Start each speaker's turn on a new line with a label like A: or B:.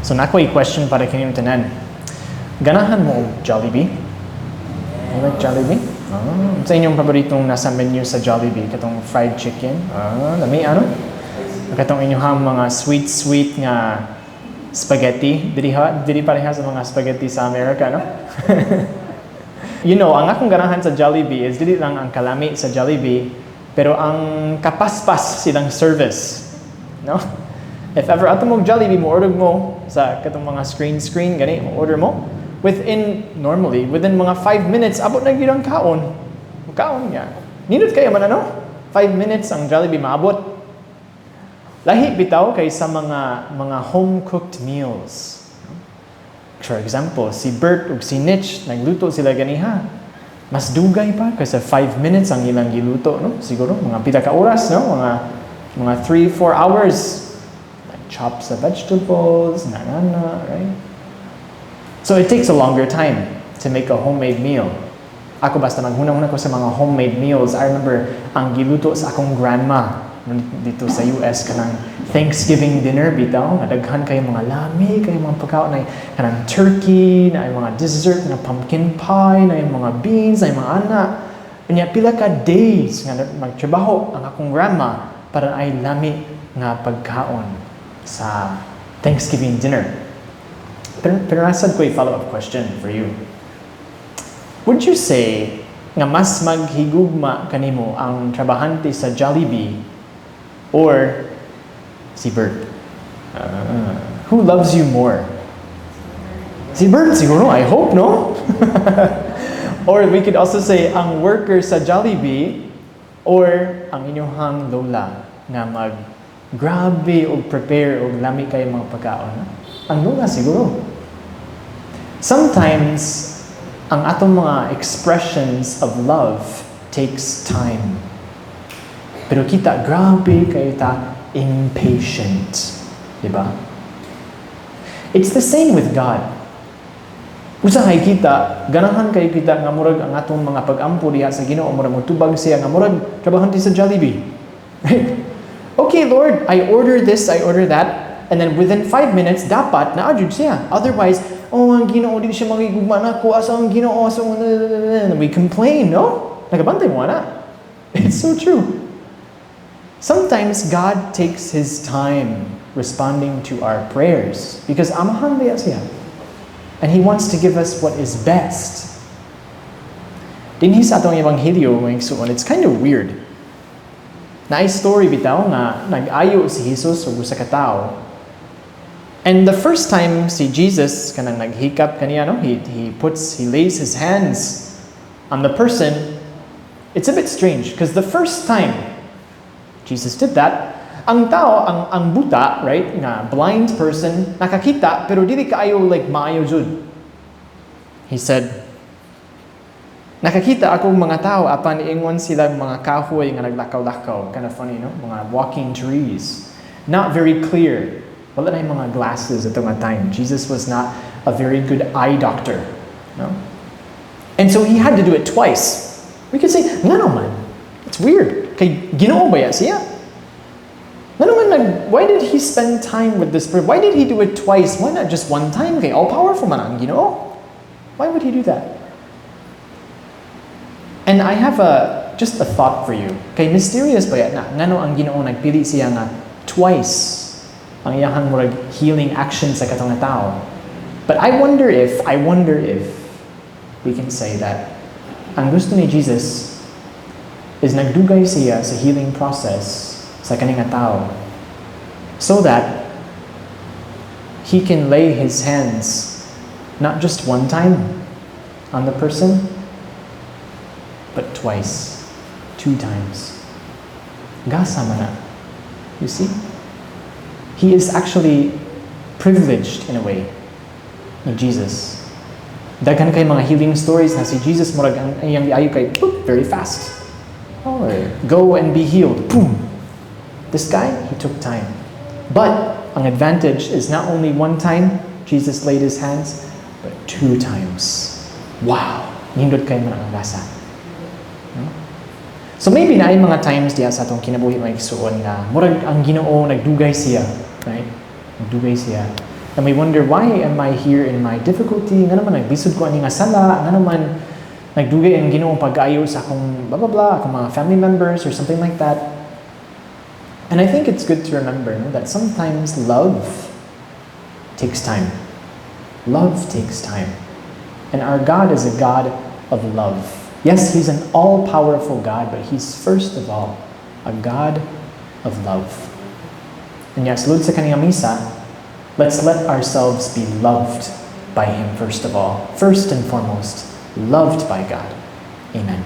A: So naa ko'y question para kinyong tanan. Ganahan mo og Jollibee? You like Jollibee? Ah, sa inyong paboritong nasa menu sa Jollibee? Katong fried chicken? Ah, lami ano? Katong inyong mga sweet sweet nga spaghetti. Dili ha, dili pareha sa mga spaghetti sa Amerika, no? Ang akong ganahan sa Jollibee is dili lang ang kalami sa Jollibee, pero ang kapaspas silang service. No? If ever ato mo Jollibee, mo order mo sa katong mga screen screen gani, mo order mo within normally within mga 5 minutes, abot na gyud ang kaon. Kaon niya. Nindot kayo man ano? 5 minutes ang Jollibee maabot. Lahi bitaw kay sa mga home cooked meals. For example, si Bert ug si Nitch, nagluto sila ganiha. Mas dugay pa kaysa 5 minutes ang ilang giluto, no? Siguro mga pila ka oras, no? Mga 3 4 hours. Like chop sa vegetables, na na na, right? So it takes a longer time to make a homemade meal. Ako basta maghuna-huna ko sa mga homemade meals. I remember ang giluto sa akong grandma dito sa US kanang Thanksgiving dinner bitaw nga daghan kay mga lami kay mga pagkaon, na kanang turkey, na mga dessert na pumpkin pie, na mga beans, na mga ana. Unya pila ka days nga magtrabaho ang akong grandma para ay lami nga pagkaon sa Thanksgiving dinner. Pero naa sad ko'y follow-up question for you. Would you say nga mas maghigugma kanimo ang trabahante sa Jollibee or si Bert? Who loves you more? Si Bert siguro, I hope, no? Or we could also say ang worker sa Jollibee or ang inyong lola nga mag grabe og prepare og lami kay mga pagkaon. No? Ang lola siguro. Sometimes ang atong mga expressions of love takes time. Pero kita, grabe kayo ta impatient. Diba? It's the same with God. Usahay kita, ganahan kay kita nga murag ang atong mga pag-ampo diha sa Ginoo, murag motubag siya nga murag trabahante sa Jollibee. Right? "Okay, Lord, I order this, I order that," and then within 5 minutes, dapat naa jud siya. Otherwise, "Oh, ang Ginoo, di siya magigugma nako, asa ang Ginoo, asa ang," and we complain, no? Nagabantay mo na. It's so true. Sometimes God takes His time responding to our prayers because amahan baya siya. And He wants to give us what is best. Dinhi sa atong ebanghelyo, mga igsuon, it's kind of weird. Naay story bitaw nga nag-ayo si Jesus ug usa ka tawo. And the first time si Jesus kanang naghikap kaniya, no? He lays his hands on the person. It's a bit strange because the first time Jesus did that, ang tao, ang buta, right, nga blind person, nakakita, pero dili kaayo like maayo jud. He said, "Nakakita ako mga tao, apan ingon sila mga kahoy nga naglakaw-lakaw." Kind of funny, no? Mga walking trees. Not very clear. Wala na yung mga glasses at nga time. Jesus was not a very good eye doctor. No? And so he had to do it twice. We could say, "Ngano man? It's weird. Kay Ginoo ba ya siya? Ngano man nag, why did he spend time with this person? Why did he do it twice? Why not just one time? Kay all powerful man ang Ginoo. Why would he do that?" And I have a just a thought for you. Kay mysterious ba na ngano ang Ginoo nagpili siya nga twice ang iyahang murag healing action sa katong nga tao. But I wonder if we can say that ang gusto ni Jesus is nagdugay siya sa healing process sa kaning nga tao so that he can lay his hands not just one time on the person, but twice, two times. Gasa man na. You see? He is actually privileged in a way ni Jesus. Daghan kay mga healing stories na si Jesus murag ang iyang giayo kay boop, very fast. Or "Go and be healed." Boom. This guy, he took time. But ang advantage is not only one time Jesus laid his hands, but two times. Wow! Nindot kay man ang gasa. No? So maybe naay mga times diha sa atong kinabuhi, mga igsuon, nga murag ang Ginoo nagdugay siya, right? Nagdugay siya. And we wonder, "Why am I here in my difficulty? Ngano man naglisod ko ani nga sala? Ngano man nagdugay ang Ginoo pag-ayo sa akong blah blah blah, akong mga family members," or something like that. And I think it's good to remember, no, that sometimes love takes time. Love takes time. And our God is a God of love. Yes, He's an all powerful God, but He's first of all a God of love. And yes, sulod sa kaning misa, let's let ourselves be loved by Him first of all. First and foremost, loved by God. Amen.